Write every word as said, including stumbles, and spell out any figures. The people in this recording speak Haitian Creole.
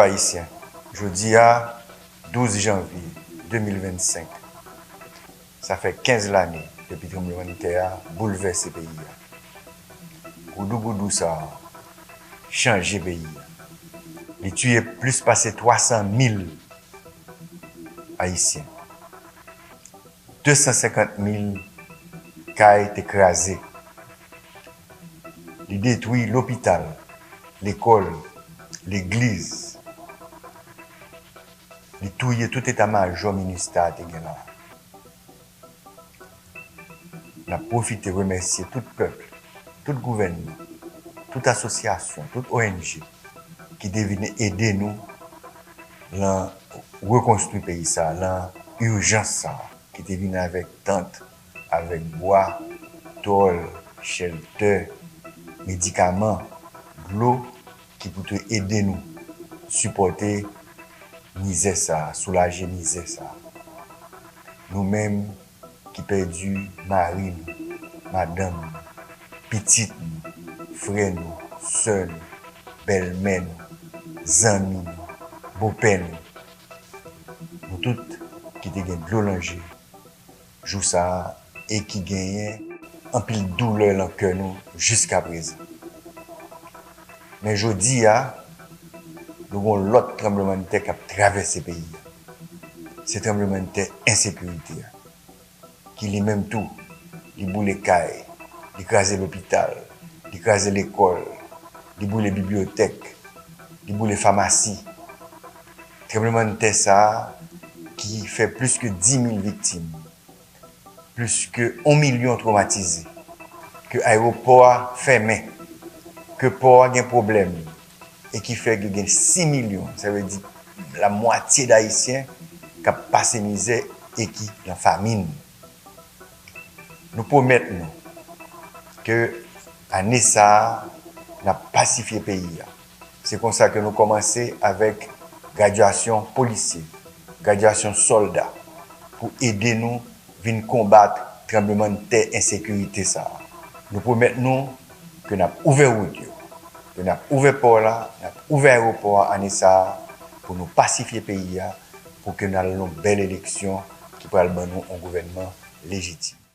Ayisyen, jodi a, douz janvye de mil vennsenk, sa fè kenz lane depi tranblemanntè a boulvèse peyi a. Goudougoudou sa a chanje peyi a. Li tiye plis pase twa san mil Ayisyen. De san senkant mil kay te kraze. Li detwi lopital, lekòl, legliz. Li touye tout eta majò MINUSTAH te gen la. N ap pwofite remèsye tout pèp, tout gouvènman, tout asosyasyon, tout O N G ki te vin ede nou lan rekonstwi peyi sa a, lan ijans sa a, ki te vin avèk tant, avèk bwa, tòl, chèltè, medikaman, dlo, ki pou te ede nou sipòte mizè sa a, soulaje mizè sa a. Nou menm ki pèdi mari nou, madanm nou, pitit nou, frè nou, sè nou, bèlmè nou, zanmi nou, bopè nou, nou tout ki te gen dlo nan je jou sa a e ki genyen anpil doulè lan kè nou jiskaprezan. Men jodi a, nou gen yon lòt tranblemanntè k ap travèse peyi a. Se tranblemanntè ensekirite a, ki li menm tou, li boule kay, li kraze lopital, li kraze lekòl, li boule bibliyotèk, li boule famasi. Tranblemanntè sa a ki fè plis ke dis mil viktim, plis ke yon milyon twomatize, ke ayewopò a fèmen, ke pò a gen pwoblèm, e ki fè ke gen sis milyon, sa vle di lamwatye d Ayisyen k ap pase mizè e ki lan famin. Nou pwomèt nou ke ane sa a, n ap pasifye peyi a. Se konsa ke nou kòmanse avèk gradyasyon polisye, gradyasyon sòlda, pou ede nou vin konbat tranblemanntè ensekirite sa a. Nou pwomèt nou ke n ap ouvè wout yo, ke n ap ouvè pò la, n ap ouvè ayewopò a ane sa a, pou nou pasifye peyi a, pou ke n al nan yon bèl eleksyon ki pral ban nou yon gouvènman lejitim.